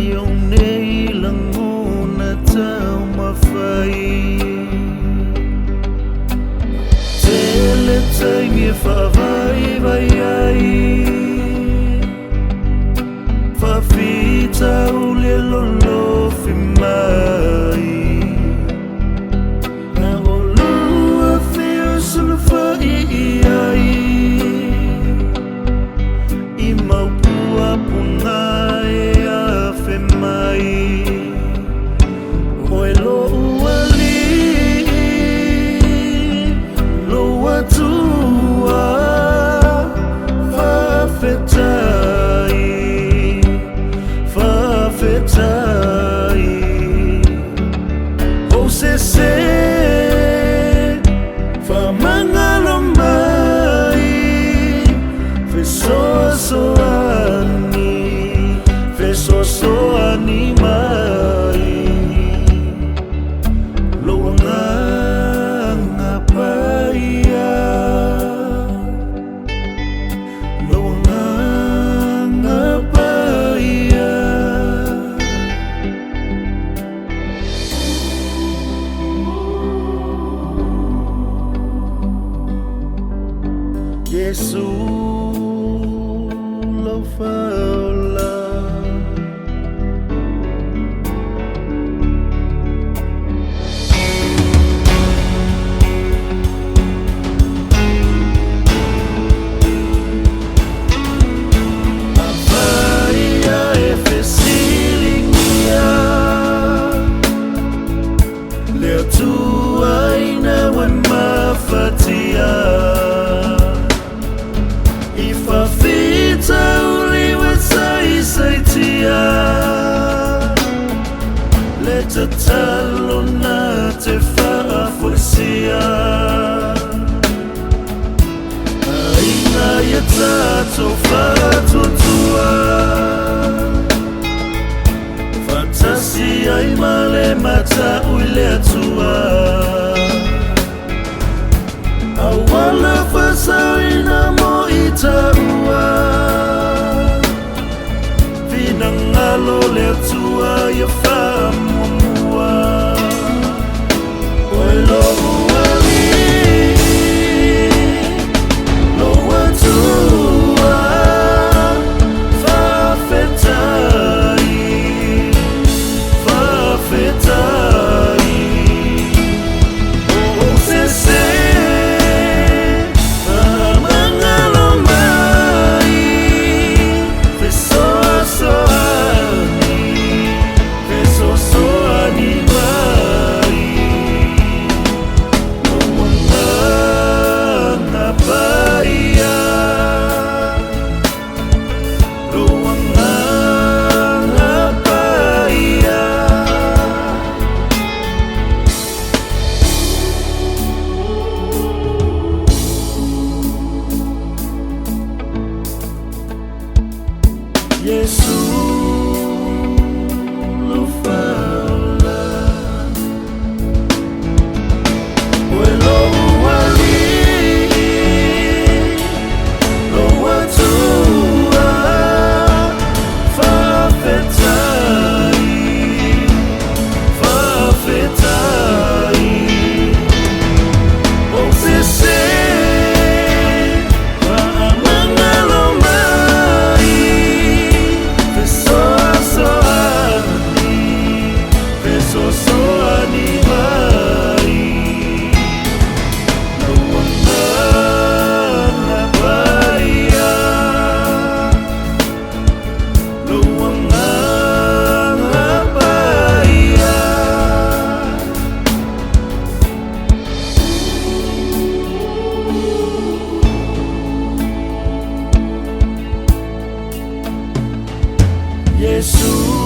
Ai o nei lagona taumafai. Tele taimi e faavaivai ai, faafitauli e lolofi mai. Na olua fia sulufai i ai, i maupuapuga e afe mai. Oe lou alii, lou Atua, faafetai, faafetai. Ou sese faamagalo mai, fesoasoani, fesoasoani mai. Lou Agaga Paia, lou Agaga Paia. Iesu lau Faaola. Afai e fesiligia le Atua ina ua mafatia, i faafitauli ua saisaitia, le tatalo na te faafoisia. Aiga ia tatou faatuatua, faatasi ai ma le mata'u i le Atua, auala faasaoina mo i taua. Finagalo le Atua ia faamuamua. Oe lou Alii, lou Atua, faafetai, faafetai. Ou sese faamagalo mai, fesoasoani, fesoasoani mai. Lou Agaga Paia, lou Agaga Paia. Iesu lau Faaola. Oe lou Alii, lou Atua, faafetai, faafetai. Ou sese faamagalo mai, fesoasoani, fesoasoani mai. Lou Agaga Paia, lou Agaga Paia. Iesu.